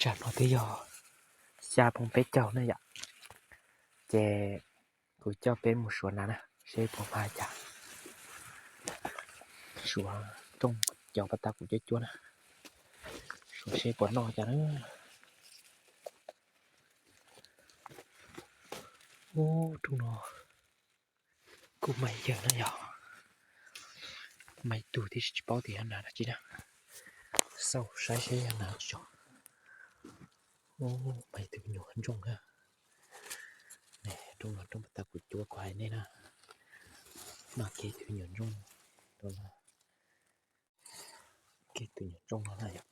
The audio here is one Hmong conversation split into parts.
Tsam no twb yog xya moos peb caug na yom, ces kuv coj peb mus suav nas na, seb puas mag li cas. Suav rooj cov pas tas kuv cuab cuab na, suav seb puas noj cas na. Ub, rooj no kuj mag yawg na yog, mag ib tug tib si tsis paub tias yog nas dab tsi na. Xauj saib seb yog nas dab tsi tso. Ub, mag ib tug me nyuam ntsooj na. Rooj no rooj pas tas kuv cuab kuv hais nej na, mag kiag ib tug me nyuam ntsooj, kiag tus nyuam ntsooj no na yom.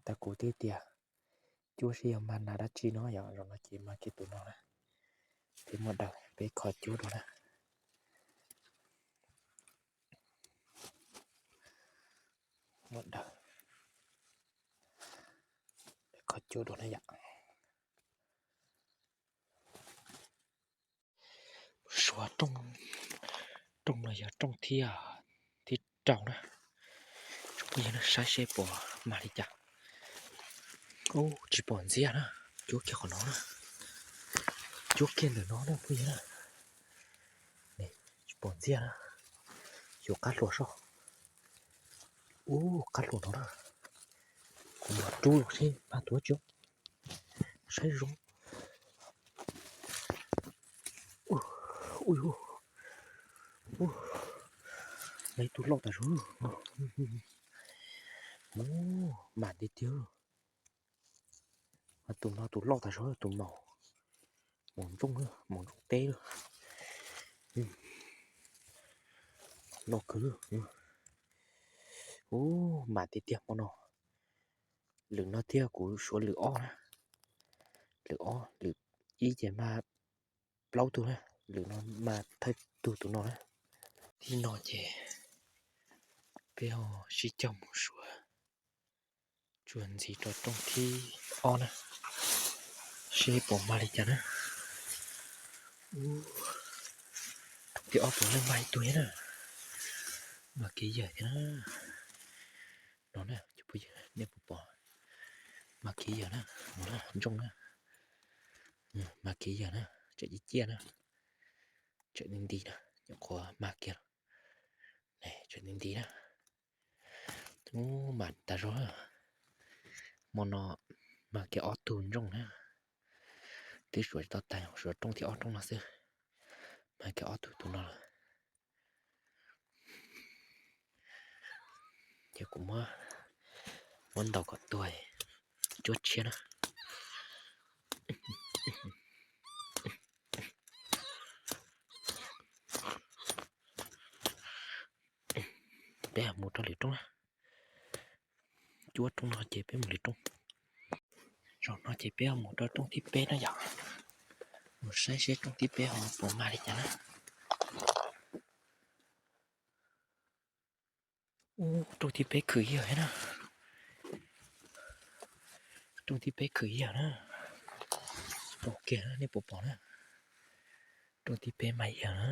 Tag kuv twb tias cuab seb yog mag nas dab tsi no yom, zaum no ces mag kiag tus no na. Peb muab daws peb kho cuab dua na. Muab daws kho cuab dua na yom. Suav rooj, rooj no yog rooj thib, thib rau na. Tsoom phooj ywg na, saib seb puas mag li cas. Ub, tsis pom ntxiab na, cuab kiag qhov no na, cuab kiag ntawm no na phooj ywg na. Tsis pom ntxiab na, xyov qab hluas soj. Ub, qab hluas no na, kuv mam rub los seb mag tuav tsi, saib zoo. Ub, mag ib tug loj tas zog. Ub, mam tiag tiag. Tus no tus loj tas zog, tus maum, maum ntsooj, maum ntsooj teb lawm. Loj kawg. Ub, mam tiag tiag hmo no. Lwm no thiab kuv suav lwm ob na. Lwm ob, lwm ib ces mag plaub tug na, lwm no mag thawj tug tus no na. Thib no ces peb ho sib cog mus suav tsuas ntxiv rau rooj thib ob na, seb puas mag li cas na. Rooj thib ob puav leej mag ib tug thiab na, mag kev yawm thiab na. No na, nej puas pom, mag kev yawm na, ntsooj na, mag kev yawm na, tseem ciaj ciaj na, tseem nti nti na, nyuam qhuav mag kiag, tseem nti nti na. Ub, mam tas zog, hmo no mag kiag ob tug ntsooj na, twb suav tsis tau tag, suav rooj thib ob rooj no xwb, mag kiag ob tug tus no lawm. Ces kuv muab, muab ntaus kom tuag, cuab tshiab na. Peb mus rau lwm rooj na. Cuab rooj no ces peb mus lwm rooj. Zaum no ces peb mus rau rooj thib peb na yom. Mus saib seb rooj thib peb ho puas mag li cas na. Ub, rooj thib peb khwm yawg thiab na. Rooj thib peb khwm yawg na. Pom kiag na, nej puas pom na. Rooj thib peb mag yawg na.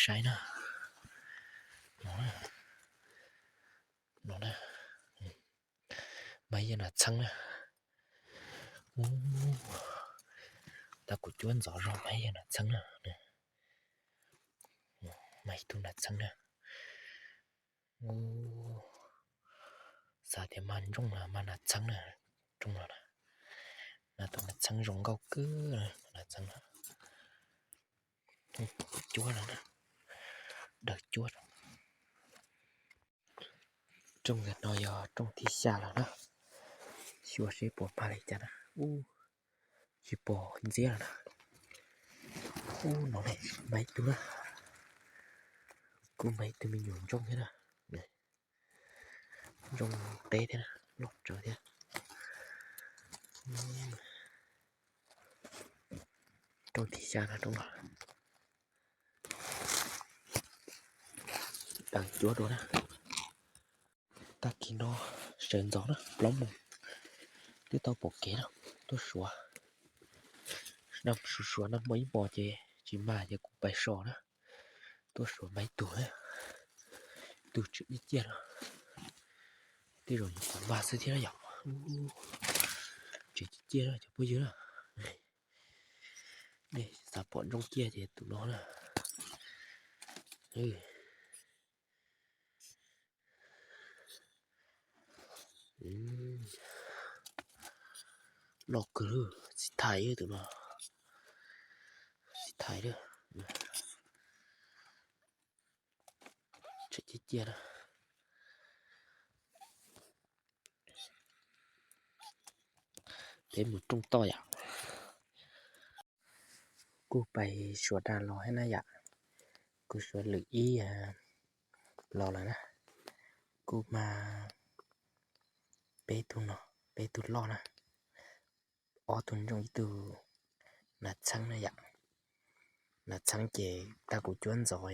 Saib na. No na. No na. Mag yawg nas txheeb na. Ub, tag kuv cuab ntxov zog mag yawg nas txheeb na. Mag ib tug nas txheeb na. Ub, xav tias mag ntsooj los mag nas txheeb na. Rooj no na, mas tus nas txheeb zoo nkauj kawg, nas txheeb na. Cuab no na, daws cuab. Rooj ntawm no yog rooj thib xya lawm na, xyuas seb puas mag li cas na. Ub, tsis pom ntxiab lawm na. Ub, no ne, mag ib tug na, kuj mag ib tug me nyuam ntsooj thiab na. Ntsooj teb thiab, loj tsawv thiab. Rooj thib xya no, rooj no. Daws cuab dua na. Tag kis no sawv ntxov na, plaub moos, twb tau pom kev na, tuaj suav. Suav suav na, muaj ib hmos ces tsis mag ces kuv pais so na. Tuaj suav mag ib tug, tus tseem ciaj ciaj na, tej zaum nyuam qhuav Npaj xwb thiab yom. Tseem ciaj ciaj cov phooj ywg na. Nej xav pom ntsooj ciaj ces tus no na. Loj kawg, txiv thais tus no, txiv thais. Tseem ciaj ciaj na. Peb mus rooj toj yom. Kuj pais suav dag los thiab na yom. Kuv suav lwm ib los lawm na. Kuj mag peb tug no, peb tug loj na. Ob tug ntsooj ib tug nas txheeb na yom. Nas txheeb ces tag kuv cuab ntxov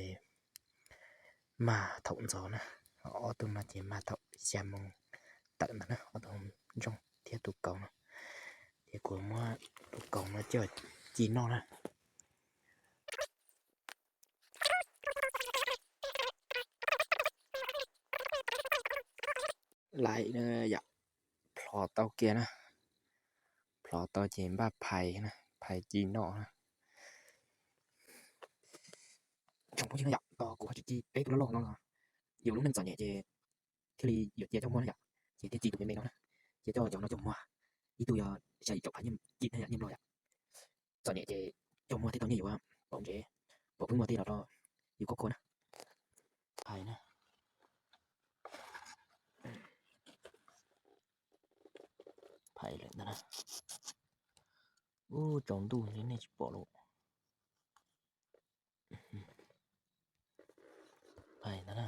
mag thaum ntxov na. Ob tug no ces mag thaum xya moo tawm ntawd na, ob tug ntsooj thiab tus kaus no. Ces kuv muab tus kaus no coj ci noj na. Laiv na yom, plhov tau kiag na. Plhov tau ces npaj phais na, phais ci noj na. Tsoom phooj ywg na yom, tos kuv ho tsis ci peb tug loj loj no los yus lub neej txom nyem ces thiaj li yuav cia coj muag na yom. Ces thiaj ci tus me me no na, cia coj cov no coj muag. Ib tug yog xya yim caum phav nyiaj ci na yom, nyiaj Nplog yom. Txom nyem ces coj muag thiaj tau nyiaj yuav, pom ntsev, pom peb muag tej los rau yus khuab khuab na. Phais na. Phais lawm ntag na. Ub, tsaus ntuj nej tsis pom los. Phais ntag na.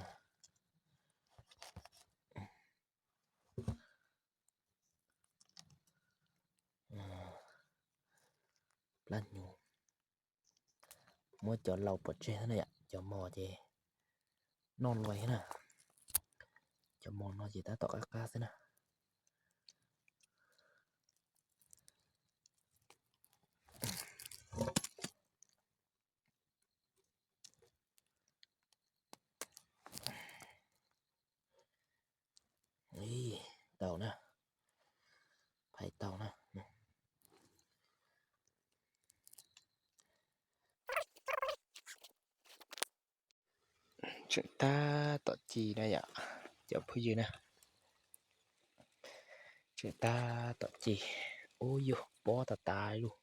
Plab hnyuv. Muab cov laus pov tseg na yom, cov mos ces noj luag thiab na. Cov mos no ces tab tom qab qab xwb na. Tau na, phais tau na. Tseem tab tom ci na yom, cov phooj ywg na. Tseem tab tom ci. Ub, yus pob tas tas lug.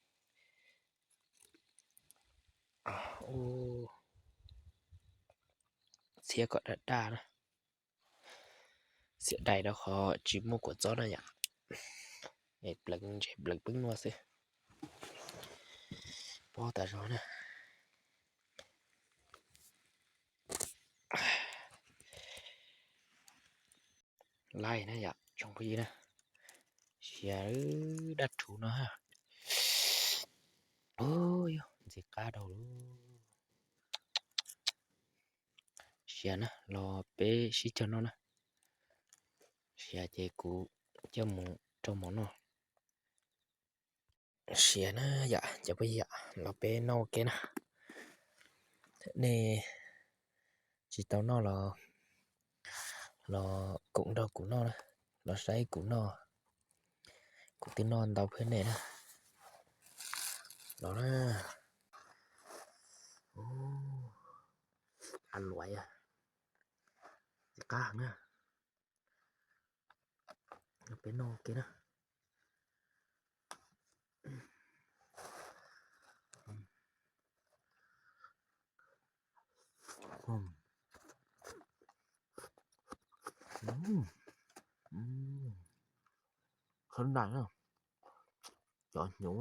Ub, txhiab kom daj daj na. Txhiab dais rau qhov tsis muaj kua txob na yom. Es pleev ntses pleev peeb luaj xwb. Pob tas zog na. Laij na yom, tsoom phooj ywg na. Siav daj rhuv no. Ub, yog ntxim qab dhau lawm. Siav na, los peb sib cog noj na. Siav ces kuv coj mus rau mov noj. Siav na yom, cov phooj ywg, los peb noj ua ke na. Nej tsis tau noj los, los koom nrog kuv noj na, los saib kuv noj. Kuv twb noj ntau kawg nej na. Los na. A luav, qab heev na. Peb noj ua ke na. Khawb ntais na, cov hnyuv,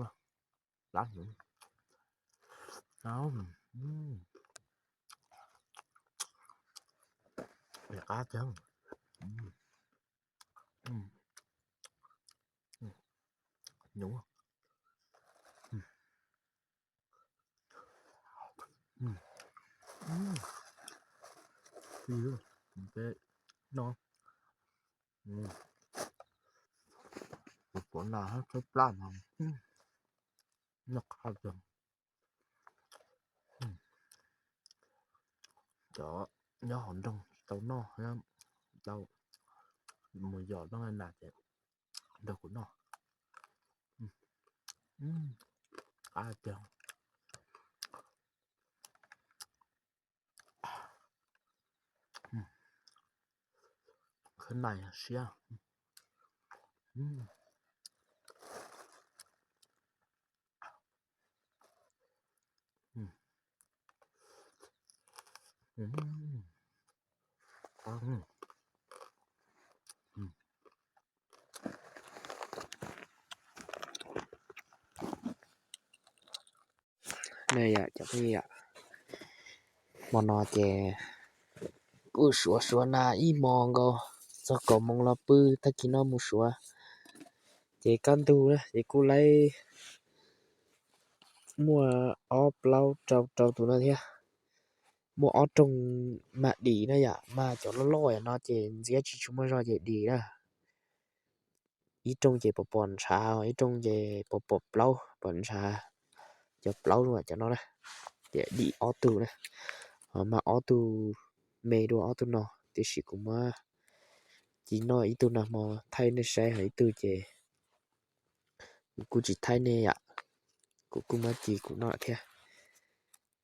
plab hnyuv. Qab thiab. Hnyuv. Peb noj, kuv pom nas thiab plab no, noj qab tiag. Cov nyob hauv nroog tsis tau noj, tau Mus yos noj nas ces nrog kuv noj. Qab tiag. Khwb nais siab. Ne yom cov phooj ywg, hmo no ces kuj suav suav nas ib hmo nkaus, txog kaum moos los pw, tag kis no mus suav. Ces kaj ntug na ces kuj laib muaj ob plaub rau rau tus no thiab. Muaj ob rooj mag dim na yom, mag cov loj loj no ces ntxiab tsis tshua muaj zog ces dim na. Ib rooj ces pom pom ntshav, ib rooj ces pom pom plaub pom ntshav. Cov plaub zoo cov no na, ces dim ob tug na. Ho mag ob tug me dua ob tug no, tiam sis kuv muab ci noj ib tug nag hmo thaij nej saib, ho ib tug ces kuv kuj tsis thaij nej yom, kuv kuj muab ci kuv noj thiab.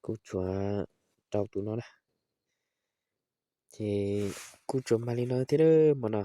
Kuj tsuas rau tus no na. Ces kuj tsuas mag li no thiab hmo no.